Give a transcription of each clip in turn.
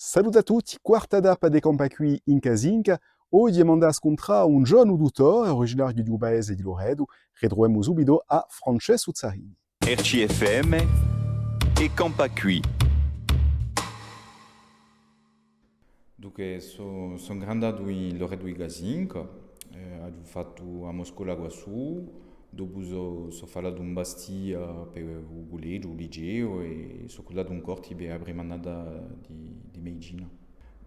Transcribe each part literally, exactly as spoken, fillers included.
Salute à tutti, quarta tappa di Campà quì in Casinca. Oghje emu da scuntrà un ghjovanu duttore, uriginariu di u paese di Loretu, ritruvemu subitu à Francescu Zarini. R C F M è Campà quì. Dunque, sò, sò ingrandatu in Loretu di Casinca, eh, aghju fattu a mo scola quassù, dopu sò, sò falatu in Bastia per u cullegiu, u liceu è sò cullatu in Corti per a prima annata di, di medicina.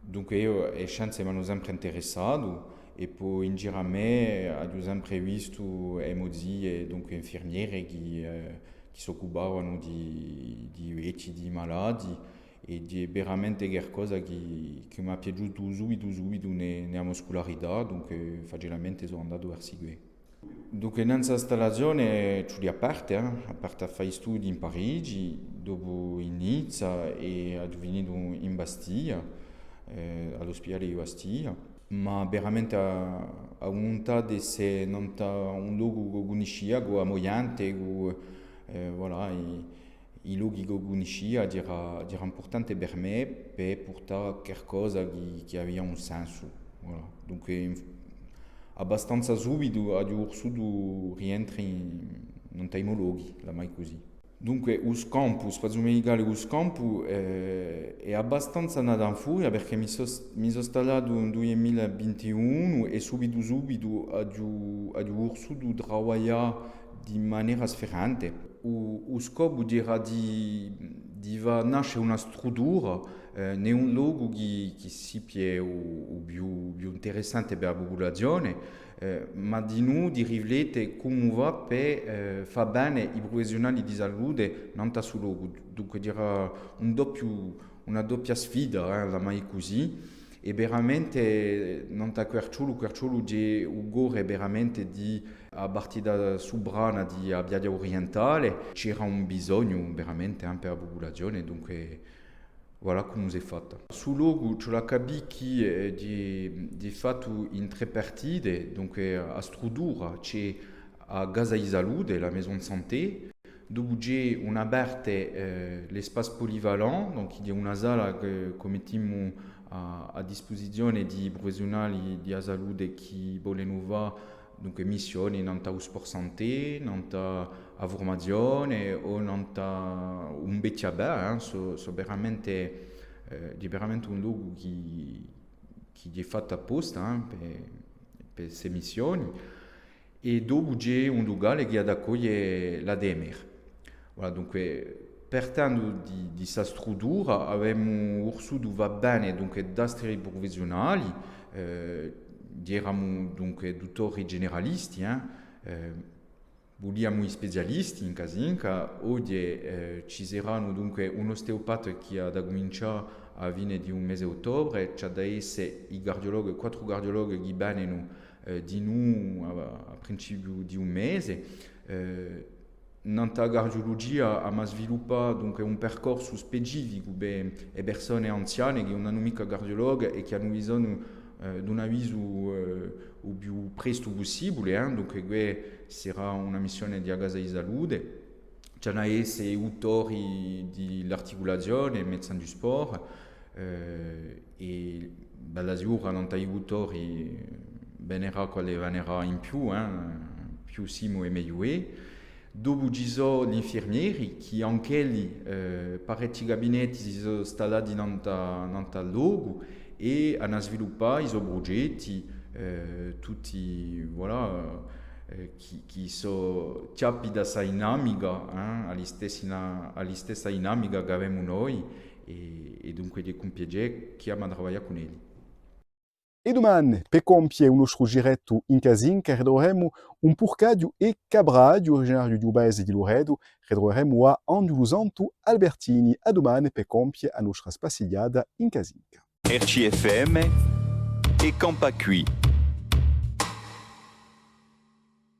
Dunque eiu e scienze m'anu sempre interessatu è po in giru à mè aghju sempre vistu e mo zie, dunque infirmiere, chì, eh, chì s'occupavanu di, di i vechji, di i malati, è hè veramente qualcosa chì, chì m'hà piaciutu subitu, subitu ne, ne a mo scularità, dunque facilmente sò andatu versu què. Dunque, nanzu à a stallazione ci vulia à parte, eh, à parte à fà i studii in Parigi, dopu in Nizza è aghju finitu in Bastia, eh, à l'ospidale di Bastia. Ma veramente a, a vuluntà d'esse nant'à un locu ch'o cunniscia, cù a mo ghjente, cù, eh, voilà, i, i lochi ch'o cunniscia, era, era impurtante per mè, per purtà qualcosa chì, chì avia un sensu. Voilà. Dunque, in-, abbastanza subitu aghju vulsutu rientrà in, nant'à i mo lochi, l'amai cusì. Dunque, u scampu, u spaziu medicale, u scampu, eh, hè abbastanza andatu in furia, perchè mi sò, mi sò stallatu in dui mila è vintunu è subitu, subitu aghju, aghju vulsutu travaglià di manera sferente. U, u scopu era di, di fà nasce una struttura, eh, in un locu chì, chì sippia u, u più, più interessante per a pupulazione, eh, ma dinù di riflette cumu fà per, eh, fà vene i prufessiunali di salute nant'à stu locu. Dunque, era un doppiu, una doppia sfida, eh, l'amai cusì. È veramente, nant'à Querciolu, Querciolu hè u core veramente di a partita suprana di a piaghja urientale, c'era un bisognu veramente, eh, per a pupulazione, dunque, voilà cumu s'hè fatta. Stu locu, ci vole à capì chì, eh, hè, hè fattu in trè partite, dunque a struttura, ci hè a casa di salute, la maison de santé, dopu ci hè una parte, eh, l'espace polyvalent, donc, chì hè una sala chì, chì mettimu à, à dispusizione di prufessiunali di a salute chì volenu fà, dunque, missioni nant'à u sport santé, nant'à a furmazione o nant'à un vechju avà, eh, sò, sò veramente, eh, hè veramente un locu chì, chì hè fattu apposta, eh, per, per ste missioni. È dopu ci hè un lucale chì hà da accoglie l'A D M R. Voilà, dunque, partendu di, di sta struttura, avemu vulsutu fà vene, dunque, d'astri prufessiunali, eh, eramu, dunque, duttori generalisti, eh, eh, vuliamu i specialisti in Casinca, oghje, eh, ci seranu, dunque, un osteopata chì hà da cumincià à a fine di u mese d'ottobre, ci hà da esse i cardiologhi, quattru cardiologhi chì venenu, eh, dinù à, à principiu di u mese. Eh, nant'à a cardiulugia, emu sviluppatu, dunque, un percorsu specificu per e persone anziane chì ùn anu micca cardiologu è chì anu bisognu, eh, d'un avisu, eh, u più prestu pussibule, eh. Dunque, què serà una missione di a casa di salute. Ci anu da esse duttori di l'articulazione, médecin du sport, eh, è bella sicura, nant'à i duttori, venerà quale venerà in più, eh, più simu è megliu hè. Dopu ci sò l'infirmieri, chì anch'elli, eh, parechji gabinetti si sò stallati nant'à, nant'à u locu è anu da sviluppà i so prugetti, eh, tutti, voilà, eh, chì, chì sò chjappi da sta dinamica, eh, à listessa, à listessa dinamica ch'avemu noi, è, è dunque hè cun piacè chì emu da travaglià cun elli. È dumane, per compie u nostru girettu in Casinca, ritruvemu un purcaghju è capraghju, uriginariu di u paese di Loretu, ritruvemu à Anghjulu Santu Albertini. À dumane per compie a nostra spassighjata in Casinca. R C F M è Campà quì.